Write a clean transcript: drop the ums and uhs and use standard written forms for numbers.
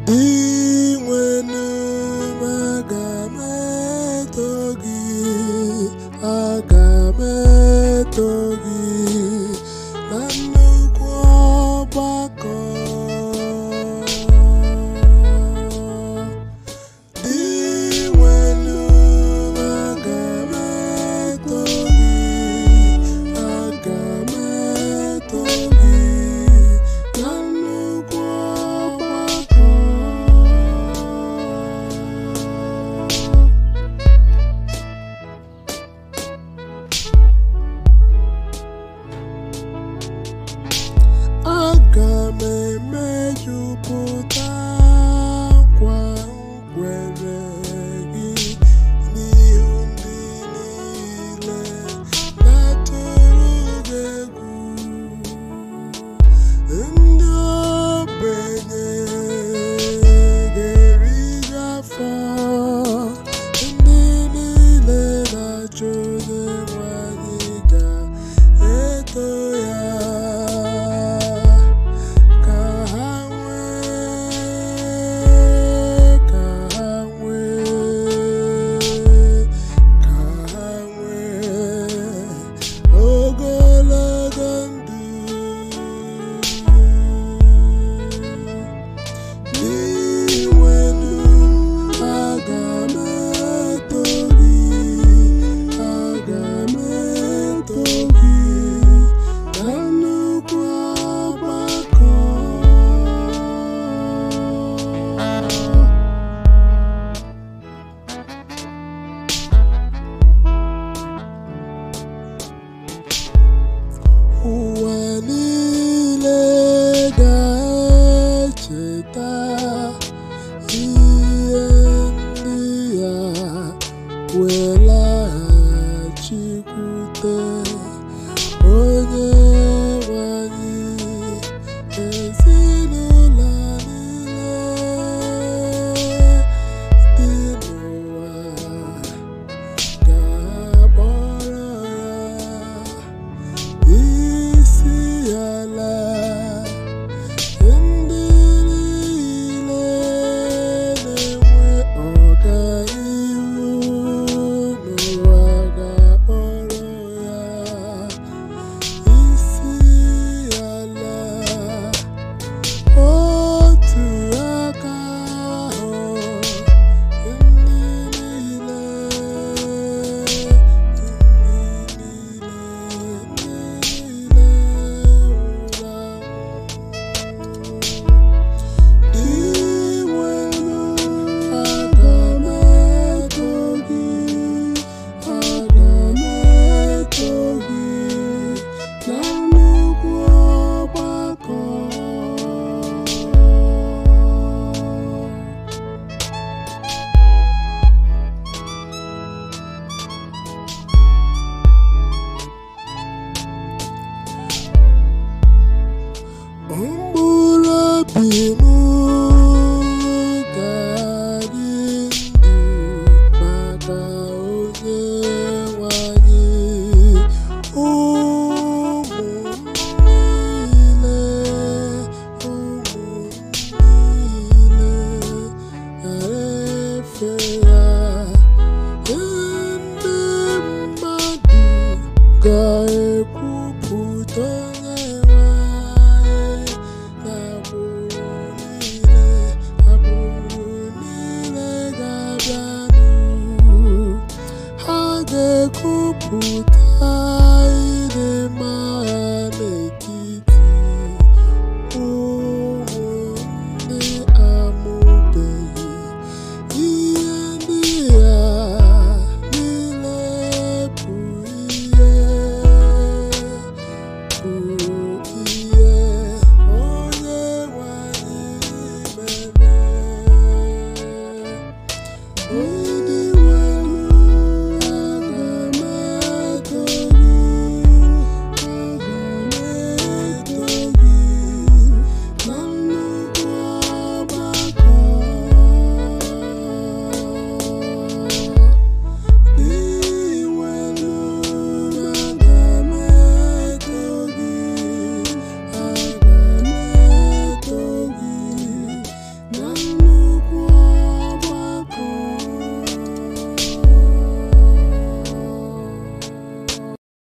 Dinwenu m, aga m eto gị, aga m eto gị na nnukwu ọgbakọ. Dinwenu m, aga m eto gị, aga m eto gị na nnukwu ọgbakọ. Aga m emejupụta nkwa m kwere gị n'ihu ndị niile na-atụrụ gị egwu. Ndị ogbenye ga-eriju afọ, ndị niile na-achọ Onyenwe anyị ga-eto ya. Ka ha nwee, ka ha nwee, ka ha nwee ogologo ndụ. Dinwenu, aga m eto gị, aga m eto gị na nnukwu ọgbakọ. Ụwa niile ga-echeta ihe ndị a wee laghachikwute Onyenwe anyị. Ezinụlọ niile dị n'ụwa ga-akpọrọ ya isi ala. Ndị niile na-enwe ọganihu n'ụwa ga-akpọrọ ya isi ala. Otu aka ahụ, ndị niile, ndị niile, ndị niile nwụrụ anwụ. Dinwenu, aga m eto gị, aga m eto gị na nnukwu ọgbakọ. Mkpụrụ obi m ga-adị ndụ maka Onyenwe anyị. Ụmụ m niile, ụmụ m niile ga-efe ya. Ndị mmadụ ga-ekwupụta Onyenwe anyị n'agbụrụ niile, agbụrụ niile ga-abịanụ. Ha ga-ekwupụta